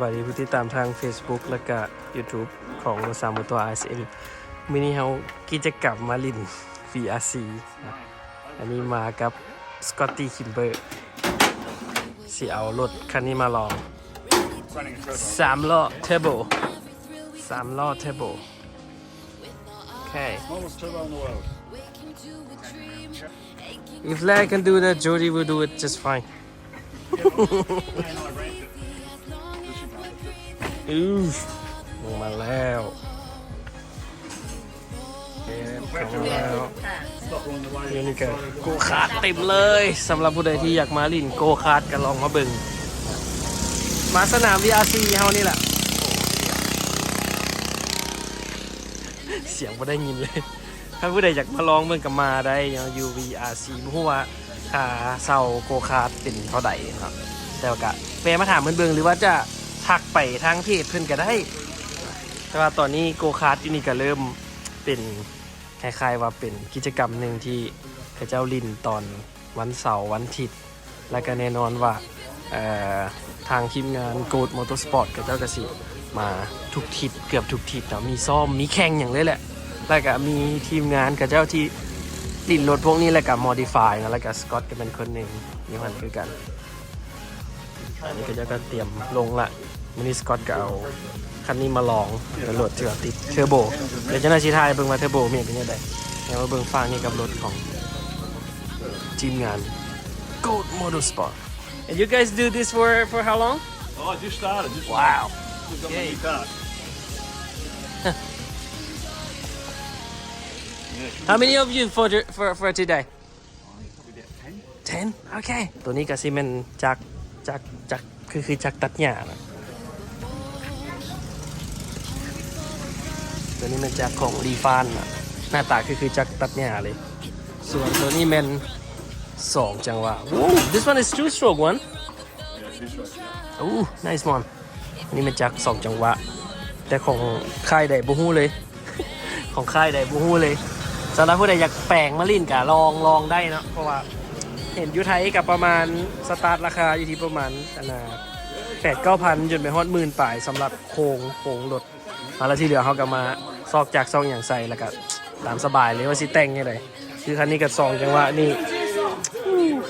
ສະບາຍດີຜູ້ຕິດຕາມທາງເຟສບຸກ ແລະກະຢູທູບຂອງໂຣຊາໂມໂຕ ອາ ເອສ ເອັມ. ມື້ນີ້ເຮົາກິດຈະກຳມາຫຼິ້ນ ວີ ອາ ຊີ ນະ. ອັນນີ້ມາກັບສະກອດຕີ ຄິມເບີ ຊິເອົາລົດຄັນນີ້ມາລອງ. ສາມລໍ້ເທີໂບ ສາມລໍ້ເທີໂບ. ໂອເຄ Smallest turbo in the world. If Larry can do that, Jody will do it just fine. ອື ລົງມາແລ້ວ ເອີ ລົງມາແລ້ວ. ນີ້ກະໂກຄາດເຕັມເລີຍ. ສຳລັບຜູ້ໃດທີ່ຢາກມາຫຼິ້ນໂກຄາດກະລອງມາເບິ່ງ ມາສະໜາມ ວີ ອາ ຊີ ເຮົານີ້ແຫຼະ. ສຽງບໍ່ໄດ້ຍິນເລີຍ. ຖ້າຜູ້ໃດຢາກມາລອງເບິ່ງກະມາໄດ້ເນາະ ຢູ່ ວີ ອາ ຊີ. ບໍ່ຮູ້ວ່າຄ່າເຊົ່າໂກຄາດເປັນເທົ່າໃດເນາະ ແຕ່ວ່າກະແວະມາຖາມເພິ່ນເບິ່ງ ຫຼືວ່າຈະທັກໄປທາງເພຈເພິ່ນກະໄດ້. ແຕ່ວ່າຕອນນີ້ໂກຄາດຢູ່ນີ້ກະເລີ່ມເປັນ ຄ້າຍໆວ່າເປັນກິດຈະກຳໜຶ່ງທີ່ເຂົາເຈົ້າຫຼິ້ນຕອນວັນເສົາວັນອາທິດ ແລະກະແນ່ນອນວ່າ ເອີ ທາງທີມງານ Goat Motorsport ເຂົາເຈົ້າກະຊິມາທຸກທິດ ເກືອບທຸກທິດເນາະ ມີຊ້ອມມີແຂ່ງຫຍັງເລີຍແຫຼະ. ແລະກະມີທີມງານເຂົາເຈົ້າທີ່ຫຼິ້ນລົດພວກນີ້ ແລະກະ modify ເນາະ ແລະກະສະກອດກະແມ່ນຄົນໜຶ່ງຢູ່ຫັ້ນຄືກັນ. ອັນນີ້ເຂົາເຈົ້າກະຕຽມລົງລະ. ມື້ນີ້ສະກອດກະເອົາຄັນນີ້ມາລອງ ເປັນລົດທີ່ວ່າຕິດເທີໂບ. ດຽວຈັກໜ້ອຍຊິຖ່າຍເບິ່ງວ່າເທີໂບມັນເປັນຈັ່ງໃດ. ດຽວມາເບິ່ງຟາກນີ້ກັບລົດຂອງທີມງານ Goat Motorsport. And you guys do this for, for how long? Oh, I just started. Just Wow. Just got my new car. How many of you for, for, for today? Ten? Okay. ໂຕນີ້ກະຊິແມ່ນຈັກ ຈັກ ຈັກ ຄື ຄືຈັກຕັດຫຍ້ານະ. ໂຕນີ້ແມ່ນຈັກຂອງລີຟານນະ ໜ້າຕາຄື ຄືຈັກຕັດຫຍ້າເລີຍ. ສ່ວນໂຕນີ້ແມ່ນສອງຈັງຫວະ. Whoa, this one is two stroke one. Ooh, nice one. ອັນນີ້ແມ່ນຈັກສອງຈັງຫວະ ແຕ່ຂອງຄ້າຍໃດບໍ່ຮູ້ເລີຍ ຂອງຄ້າຍໃດບໍ່ຮູ້ເລີຍ. ສຳລັບຜູ້ໃດຢາກແປງມາຫຼິ້ນກະລອງ ລອງໄດ້ເນາະ ເພາະວ່າເຫັນຢູ່ໄທກະປະມານ ສະຕາດລາຄາຢູ່ທີ່ປະມານ ອັນນ່າ ແປດເກົ້າພັນ ຈົນໄປຮອດໝື່ນປາຍ ສຳລັບໂຄງ ໂຄງລົດ. ແລ້ວທີ່ເຫຼືອເຮົາກະມາຊອກຈັກຊອກຫຍັງໃສ່ ແລ້ວກະຕາມສະບາຍເລີຍວ່າຊິແຕ່ງຈັ່ງໃດ. ຄືຄັນນີ້ກະສອງຈັງຫວະນີ້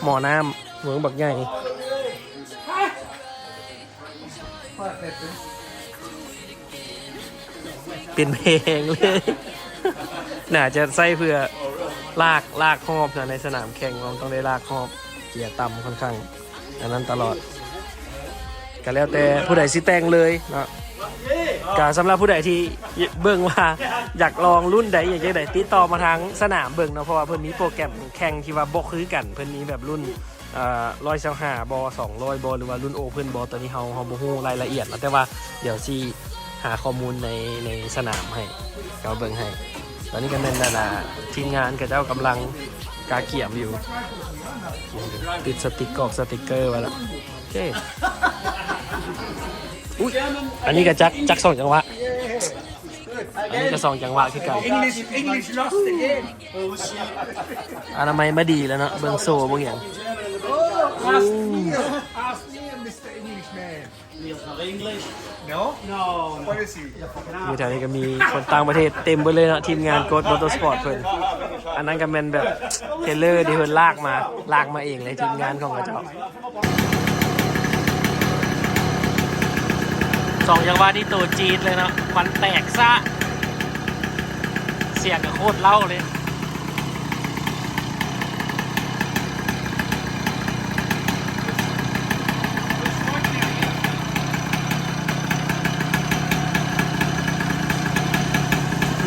ໝໍ້ນ້ຳເບິ່ງບັກໃຫຍ່ ເປັນແພງເລີຍ. ໜ້າຈະໃຊ້ເພື່ອລາກ ລາກຮອບເນາະ ໃນສະໜາມແຂ່ງ ເຮົາຕ້ອງໄດ້ລາກຮອບ ເກຍຕ່ຳ ຂ້ອນຂ້າງ ອັນນັ້ນຕະຫຼອດ. ກະແລ້ວແຕ່ຜູ້ໃດຊິແຕ່ງເລີຍເນາະ. ກະສຳລັບຜູ້ໃດທີ່ເບິ່ງວ່າຢາກລອງລຸ້ນໃດ ຫຍັງຈັ່ງໃດ ຕິດຕໍ່ມາທາງສະໜາມເບິ່ງເນາະ ເພາະວ່າເພິ່ນມີໂປຣແກຣມແຂ່ງທີ່ວ່າບໍ່ຄືກັນ. ເພິ່ນມີແບບລຸ້ນ ເອີ ຮ້ອຍຊາວຫ້າບໍ ສອງຮ້ອຍບໍ ຫຼືວ່າລຸ້ນໂອເພິນບໍ ໂຕນີ້ເຮົາ ເຮົາບໍ່ຮູ້ລາຍລະອຽດເນາະ ແຕ່ວ່າດຽວຊິຫາຂໍ້ມູນໃນ ໃນສະໜາມໃຫ້ ເຈົ້າເບິ່ງໃຫ້. ຕອນນີ້ກະແມ່ນ ອັນນ່າ ທີມງານເຂົາເຈົ້າກຳລັງກະກຽມຢູ່ ຕິດສະຕິກກອກສະຕິກເກີໄວ້ລະ. ໂອເຄ ອຸ້ຍ ອັນນີ້ກະຈັກ ຈັກສອງຈັງຫວະ ອັນນີ້ກະສອງຈັງຫວະຄືກັນ. English, English lost again. ອະນາໄມມາດີແລ້ວເນາະ ເບິ່ງໂຊເບິ່ງຫຍັງ. Ask me, ask me, Mister Englishman. No? No, no. What is he? ຢູ່ແຖວນີ້ກະມີຄົນຕ່າງປະເທດເຕັມເບິດເລີຍເນາະ ທີມງານ Goat Motorsport ເພິ່ນ. ອັນນັ້ນກະແມ່ນແບບເທຣລເລີທີ່ເພິ່ນລາກມາ ລາກມາເອງເລີຍ ທີມງານຂອງເຂົາເຈົ້າ. ສອງຈັງຫວະນີ້ໂຕຈີດເລີຍເນາະ ຄວັນແຕກຊະ ສຽງກະໂຄດເລົ້າເລີຍ.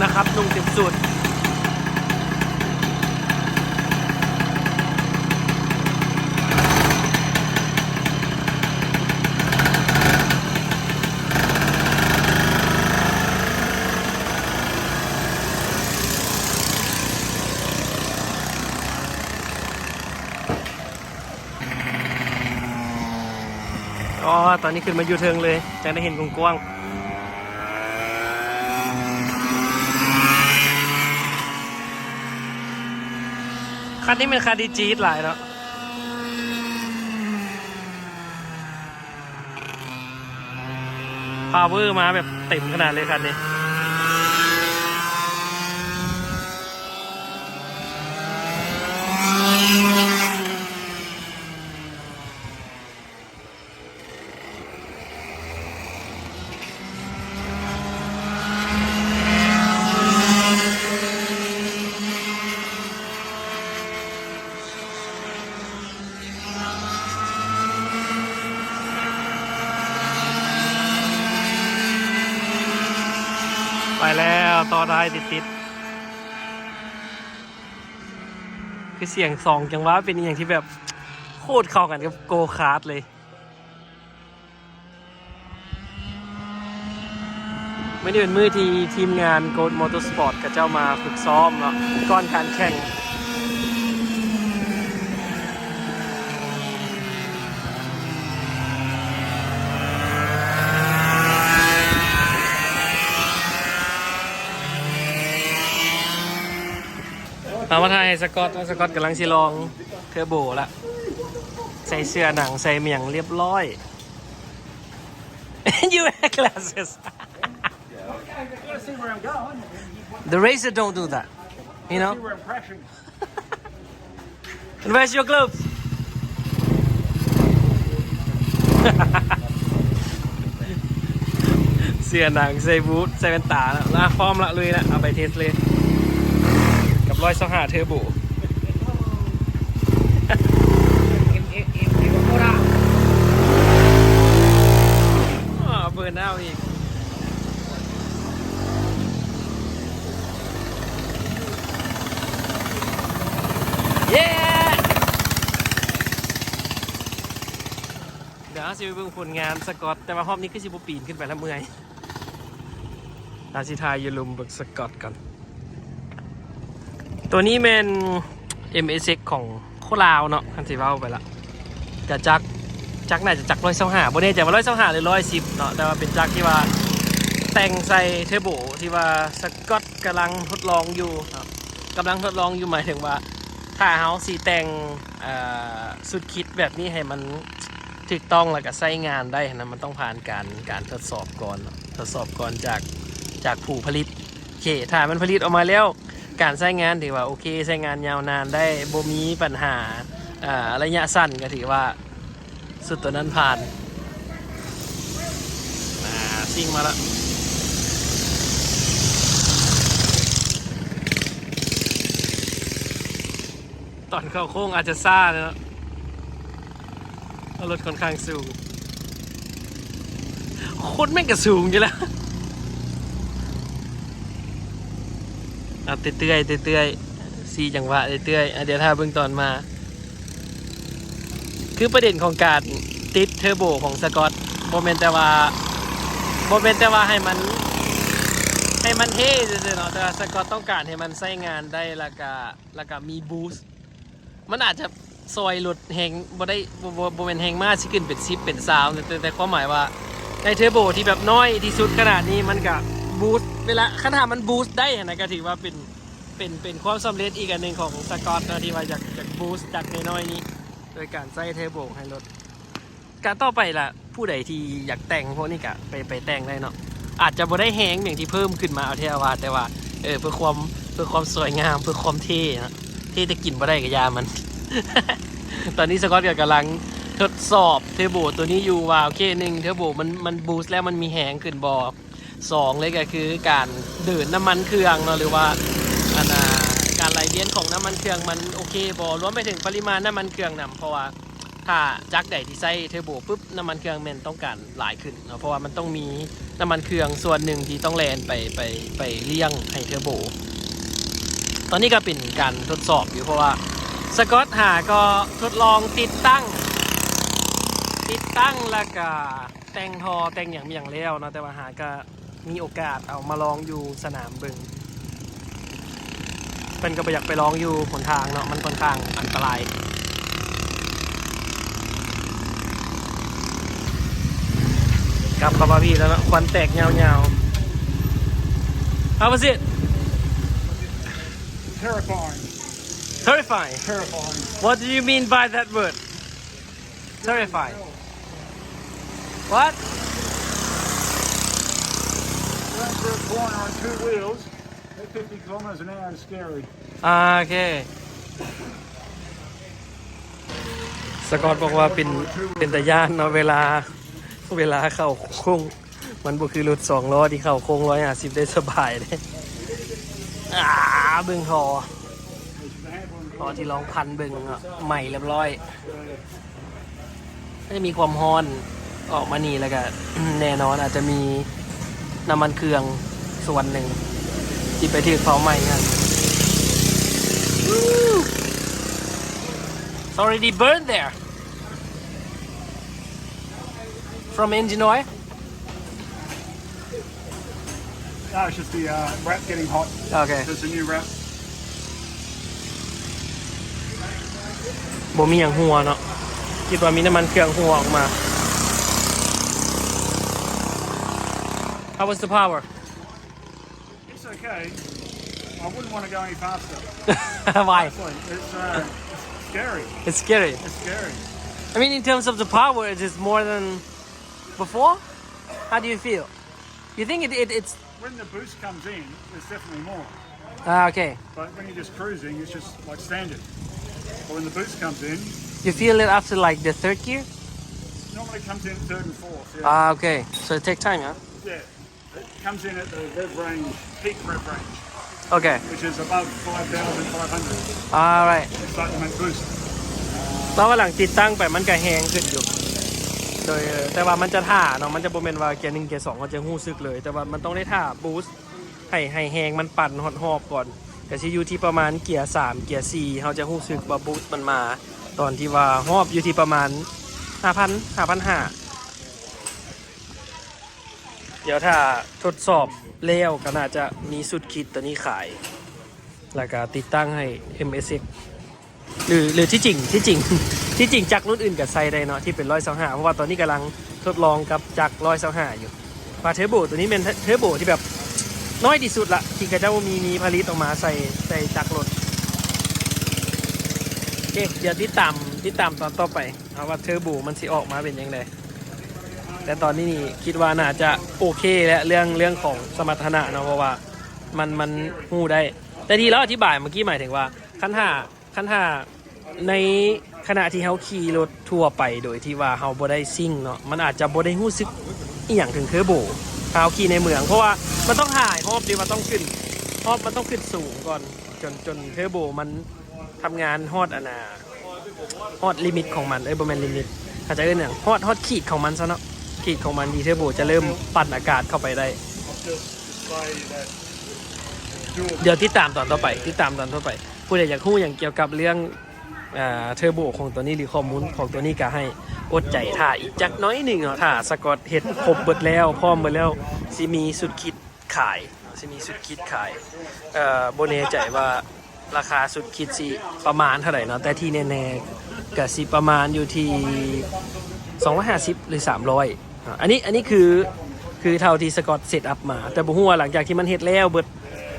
ນະຄັບ ນຸ່ງເຕັມສູດ. ອໍ ຕອນນີ້ຂຶ້ນມາຢູ່ເທິງເລີຍ ຈັ່ງໄດ້ເຫັນກວ້າງໆ. ຄັນນີ້ແມ່ນຄັນທີ່จี๊ດຫຼາຍເນາະ. ພາວເວີມາແບບເຕັມຂະໜາດເລີຍຄັນນີ້. ໄປແລ້ວ ຕໍ່ທ້າຍຕິດໆ ຄືສຽງສອງຈັງຫວະ ເປັນອີ່ຫຍັງທີ່ແບບໂຄດເຂົ້າກັນກັບໂກຄາດເລີຍ. ມື້ນີ້ເປັນມື້ທີ່ທີມງານ Goat Motorsport ເຂົາເຈົ້າມາຝຶກຊ້ອມເນາະ ກ່ອນການແຂ່ງ. ເອົາມາຖ່າຍໃຫ້ສະກອດ ສະກອດກຳລັງຊິລອງເທີໂບລະ ໃສ່ເສື້ອໜັງ ໃສ່ໝຽງລຽບລ້ອຍ. You wear glasses. The racer don't do that, you know. And where's your gloves? ເສື້ອໜັງ ໃສ່ບູດ ໃສ່ແວ່ນຕາລະ ລະ ພ້ອມລະ ລຸຍລະ ເອົາໄປເທສເລີຍ ກັບຮ້ອຍຊາວຫ້າເທີໂບ. ອ້າ ເບີນເອົາອີກ. ເຢ້ ດຽວເຮົາຊິໄປເບິ່ງຜົນງານສະກອດ ແຕ່ວ່າຮອບນີ້ຄືຊິບໍ່ປີນຂຶ້ນໄປລະ ເມື່ອຍ. ເຮົາຊິຖ່າຍຢູ່ລຸ່ມເບິ່ງສະກອດກ່ອນ. ໂຕນີ້ແມ່ນ ເອັມເອັສເອັກ ຂອງຄົນລາວເນາະ ຄັນຊິເວົ້າໄປລະ ກະຈັກ ຈັກໜ້າຈະຈັກຮ້ອຍຊາວຫ້າ ບໍ່ແນ່ໃຈວ່າຮ້ອຍຊາວຫ້າ ຫຼື ຮ້ອຍສິບເນາະ ແຕ່ວ່າເປັນຈັກທີ່ວ່າແຕ່ງໃສ່ເທີໂບ ທີ່ວ່າສະກອດກຳລັງທົດລອງຢູ່ເນາະ. ກຳລັງທົດລອງຢູ່ ໝາຍເຖິງວ່າ ຖ້າເຮົາຊິແຕ່ງ ເອີ ຊຸດຄິດແບບນີ້ໃຫ້ມັນຖືກຕ້ອງ ແລ້ວກະໃຊ້ງານໄດ້ຫັ້ນນະ ມັນຕ້ອງຜ່ານການ ການທົດສອບກ່ອນເນາະ ທົດສອບກ່ອນຈາກ ຈາກຜູ້ຜະລິດ. ໂອເຄ ຖ້າມັນຜະລິດອອກມາແລ້ວ ການໃຊ້ງານຖືວ່າໂອເຄ ໃຊ້ງານຍາວນານໄດ້ ບໍ່ມີບັນຫາ ເອີ ໄລຍະສັ້ນ ກະຖືວ່າຊຸດໂຕນັ້ນຜ່ານ. ອ່າ ຊິງມາລະ ຕອນເຂົ້າໂຄ້ງອາດຈະຊ້າເນາະ ເພາະລົດຂ້ອນຂ້າງສູງ ຄົນແມ່ງກະສູງຢູ່ແລ້ວ. ເອົາເລື້ອຍໆ ເລື້ອຍໆ ສີ່ຈັງຫວະເລື້ອຍໆ ອ່ະ ດຽວຖ້າເບິ່ງຕອນມາ. ຄືປະເດັນຂອງການຕິດເທີໂບຂອງສະກອດ ບໍ່ແມ່ນແຕ່ວ່າ ບໍ່ແມ່ນແຕ່ວ່າໃຫ້ມັນ ໃຫ້ມັນເທ່ຊື່ໆເນາະ ແຕ່ວ່າສະກອດຕ້ອງການໃຫ້ມັນໃຊ້ງານໄດ້ ແລ້ວກະ ແລ້ວກະມີບູສ ມັນອາດຈະຊ່ອຍລົດແຮງບໍ່ໄດ້ ບໍ່ ບໍ່ ບໍ່ແມ່ນແຮງມ້າຊິຂຶ້ນເປັນສິບເປັນຊາວ ແຕ່ ແຕ່ ແຕ່ຄວາມໝາຍວ່າໃນເທີໂບທີ່ແບບນ້ອຍທີ່ສຸດຂະໜາດນີ້ ມັນກະບູສເວລາ ຄັນຖ້າມັນບູສໄດ້ຫັ້ນນະ ກະຖືວ່າເປັນ ເປັນ ເປັນຄວາມສຳເລັດອີກອັນໜຶ່ງຂອງສະກອດເນາະ ທີ່ວ່າຢາກ ຢາກບູສຈັກນ້ອຍໆນີ້ ໂດຍການໃຊ້ເທີໂບໃຫ້ລົດ. ກະຕໍ່ໄປລະ ຜູ້ໃດທີ່ຢາກແຕ່ງພວກນີ້ກະໄປ ໄປແຕ່ງໄດ້ເນາະ ອາດຈະບໍ່ໄດ້ແຮງຫຍັງທີ່ເພີ່ມຂຶ້ນມາເອົາແທ້ວ່າ ແຕ່ວ່າ ເອີ ເພື່ອຄວາມ ເພື່ອຄວາມສວຍງາມ ເພື່ອຄວາມເທ່ເນາະ ເທ່ແຕ່ກິນບໍ່ໄດ້ກະຢ່າມັນ. ຕອນນີ້ສະກອດກະກຳລັງທົດສອບເທີໂບໂຕນີ້ຢູ່ວ່າ ໂອເຄ ໜຶ່ງ ເທີໂບມັນ ມັນບູສແລ້ວມັນມີແຮງຂຶ້ນບໍ່? ສອງເລີຍກະຄືການເດີນນ້ຳມັນເຄື່ອງເນາະ ຫຼືວ່າ ອັນ ອ່າ ການໄຫຼວຽນຂອງນ້ຳມັນເຄື່ອງມັນໂອເຄບໍ່ ລວມໄປເຖິງປະລິມານນ້ຳມັນເຄື່ອງນຳ ເພາະວ່າຖ້າຈັກໃດທີ່ໃຊ້ເທີໂບປຶບ ນ້ຳມັນເຄື່ອງແມ່ນຕ້ອງການຫຼາຍຂຶ້ນເນາະ ເພາະວ່າມັນຕ້ອງມີນ້ຳມັນເຄື່ອງສ່ວນໜຶ່ງທີ່ຕ້ອງແລ່ນໄປ ໄປ ໄປລ້ຽງໃຫ້ເທີໂບ. ຕອນນີ້ກະເປັນການທົດສອບຢູ່ ເພາະວ່າສະກອດຫາກໍທົດລອງຕິດຕັ້ງ ຕິດຕັ້ງ ແລ້ວກະ ແຕ່ງທໍ່ແຕ່ງຫຍັງ ຫຍັງແລ້ວເນາະ ແຕ່ວ່າຫາກະມີໂອກາດເອົາມາລອງຢູ່ສະໜາມເບິ່ງ ເພິ່ນກະບໍ່ຢາກໄປລອງຢູ່ຫົນທາງເນາະ ມັນຂ້ອນຂ້າງອັນຕະລາຍ. ກັບເຂົ້າມາພີ້ແລ້ວເນາະ ຄວັນແຕກຍາວໆ. How was it? Terrifying. Terrifying? Terrifying. What do you mean by that word? Terrifying. What? Going for a corner on two wheels at fifty kilometers an hour is scary. ອ່າ ໂອເຄ ສະກອດບອກວ່າເປັນ ເປັນຕາຢ້ານເນາະ ເວລາ ເວລາເຂົ້າໂຄ້ງ ມັນບໍ່ຄືລົດສອງລໍ້ທີ່ເຂົ້າໂຄ້ງຮ້ອຍຫ້າສິບໄດ້ສະບາຍເດ້. ອ່າ ເບິ່ງທໍ່ ພໍທີ່ລອງພັນເບິ່ງເນາະ ໃໝ່ລຽບລ້ອຍ ກໍຈະມີຄວາມຮ້ອນອອກມານີ້ ແລ້ວກໍ ແນ່ນອນອາດຈະມີນ້ຳມັນເຄື່ອງສ່ວນໜຶ່ງທີ່ໄປຖືກເຜົາໄໝ້ຫັ້ນ. It's already burned there. From engine oil? No, it's just the, uh, wrap getting hot. ໂອເຄ There's a new wrap. ບໍ່ມີຫຍັງຮົ່ວເນາະ ຄິດວ່າມີນ້ຳມັນເຄື່ອງຮົ່ວອອກມາ. How was the power? It's okay. I wouldn't want to go any faster. Why? Honestly, it's, uh, it's scary. It's scary. It's scary. I mean, in terms of the power, it is more than before? How do you feel? You think it, it, it's When the boost comes in, it's definitely more. Ah, okay. But when you're just cruising, it's just like standard. But when the boost comes in, You feel it after, like, the third gear? Normally comes in third and fourth, yeah. Ah, okay. So it take time, huh? Yeah. It comes in at the rev range, peak rev range, Okay. which is above five thousand five hundred. Alright. It's like the main boost. ແຕ່ວ່າຫຼັງຕິດຕັ້ງໄປມັນກໍແຮງຂຶ້ນຢູ່ ໂດຍ ແຕ່ວ່າມັນຈະຖ້າເນາະ ມັນຈະບໍ່ແມ່ນວ່າເກຍໜຶ່ງເກຍສອງເຮົາຈະຮູ້ສຶກເລີຍ ແຕ່ວ່າມັນຕ້ອງໄດ້ຖ້າບູສໃຫ້ ໃຫ້ແຮງມັນປັ່ນຮອດຮອບກ່ອນ ກໍຊິຢູ່ທີ່ປະມານເກຍສາມເກຍສີ່ ເຮົາຈະຮູ້ສຶກວ່າບູສມັນມາ ຕອນທີ່ວ່າຮອບຢູ່ທີ່ປະມານຫ້າພັນ ຫ້າພັນຫ້າ ດຽວຖ້າທົດສອບແລ້ວກໍໜ້າຈະມີຊຸດຄິດຕົວນີ້ຂາຍ ແລ້ວກໍຕິດຕັ້ງໃຫ້ ເອັມເອສເອັກ ຫຼື ຫຼືທີ່ຈິງ ທີ່ຈິງ ທີ່ຈິງຈັກລຸ້ນອື່ນກໍໃສ່ໄດ້ເນາະ ທີ່ເປັນຮ້ອຍຊາວຫ້າ ເພາະວ່າຕອນນີ້ກຳລັງທົດລອງກັບຈັກຮ້ອຍຊາວຫ້າຢູ່ ວ່າເທີໂບຕົວນີ້ແມ່ນເທີໂບທີ່ແບບນ້ອຍທີ່ສຸດລະ ທີ່ເຂົາເຈົ້າມີ ມີຜະລິດອອກມາໃສ່ ໃສ່ຈັກລົດ. ໂອເຄ ດຽວຕິດຕາມ ຕິດຕາມຕອນຕໍ່ໄປ ເອົາວ່າເທີໂບມັນຊິອອກມາເປັນຈັ່ງໃດ ແຕ່ຕອນນີ້ນີ້ຄິດວ່າໜ້າຈະໂອເຄແຫຼະ ເລື່ອງ ເລື່ອງຂອງສະມັດຖະນະເນາະ ເພາະວ່າມັນ ມັນຮູ້ໄດ້ ແຕ່ທີ່ລາວອະທິບາຍເມື່ອກີ້ໝາຍເຖິງວ່າ ຄັນຖ້າ ຄັນຖ້າໃນຂະນະທີ່ເຮົາຂີ່ລົດທົ່ວໄປ ໂດຍທີ່ວ່າເຮົາບໍ່ໄດ້ຊິງເນາະ ມັນອາດຈະບໍ່ໄດ້ຮູ້ສຶກອີ່ຫຍັງເຖິງເທີໂບ ຖ້າເຮົາຂີ່ໃນເມືອງ ເພາະວ່າມັນຕ້ອງຖ່າຍຮອບເດ້ ວ່າຕ້ອງຂຶ້ນ ຮອບມັນຕ້ອງຂຶ້ນສູງກ່ອນ ຈົນ ຈົນເທີໂບມັນ ທຳງານຮອດອັນນ່າ ຮອດລິມິດຂອງມັນ ເອີຍ ບໍ່ແມ່ນລິມິດ ເຂົາຈະເອີ້ນຫຍັງ ຮອດ ຮອດຂີດຂອງມັນຊະເນາະ ຂີດຂອງມັນທີ່ເທີໂບຈະເລີ່ມປັ່ນອາກາດເຂົ້າໄປໄດ້. ດຽວຕິດຕາມຕອນຕໍ່ໄປ ຕິດຕາມຕອນຕໍ່ໄປ ຜູ້ໃດຢາກຮູ້ຫຍັງກ່ຽວກັບເລື່ອງ ເອີ ເທີໂບຂອງຕົວນີ້ ຫຼື ຂໍ້ມູນຂອງຕົວນີ້ ກໍໃຫ້ອົດໃຈຖ້າອີກຈັກໜ້ອຍໜຶ່ງເນາະ ຖ້າສະກອດເຮັດຄົບເບິດແລ້ວ ພ້ອມເບິດແລ້ວ ຊິມີຊຸດຄິດ ຂາຍ ຊິມີຊຸດຄິດຂາຍ ເອີ ບໍ່ແນ່ໃຈວ່າລາຄາຊຸດຄິດຊິປະມານເທົ່າໃດເນາະ ແຕ່ທີ່ແນ່ໆ ກະຊິປະມານຢູ່ທີ່ສອງຮ້ອຍຫ້າສິບ ຫຼື ສາມຮ້ອຍ ອາ ອັນນີ້ ອັນນີ້ຄື ຄືເທົ່າທີ່ສະກອດເຊັດອັບມາ ແຕ່ບໍ່ຮູ້ວ່າຫຼັງຈາກທີ່ມັນເຮັດແລ້ວເບິດ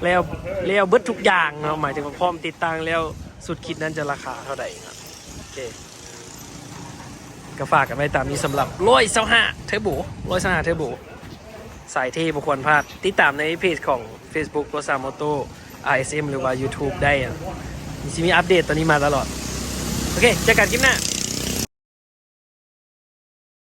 ແລ້ວ ແລ້ວເບິດທຸກຢ່າງເນາະ ໝາຍເຖິງວ່າພ້ອມຕິດຕັ້ງແລ້ວ ຊຸດຄິດນັ້ນຈະລາຄາເທົ່າໃດເນາະ. ໂອເຄ ກໍຝາກກັນໄວ້ຕາມນີ້ສຳລັບຮ້ອຍຊາວຫ້າເທີໂບ ຮ້ອຍຊາວຫ້າເທີໂບ ສາຍເທ່ບໍ່ຄວນພາດ ຕິດຕາມໃນເພຈຂອງເຟສບຸກ ໂຣຊາມໍໂຕ ອາ ເອສ ເອັມ ຫຼືວ່າ YouTube ໄດ້ ຊິມີອັບເດດຕົວນີ້ມາຕະຫຼອດ. ໂອເຄ ເຈີກັນຄລິບໜ້າ.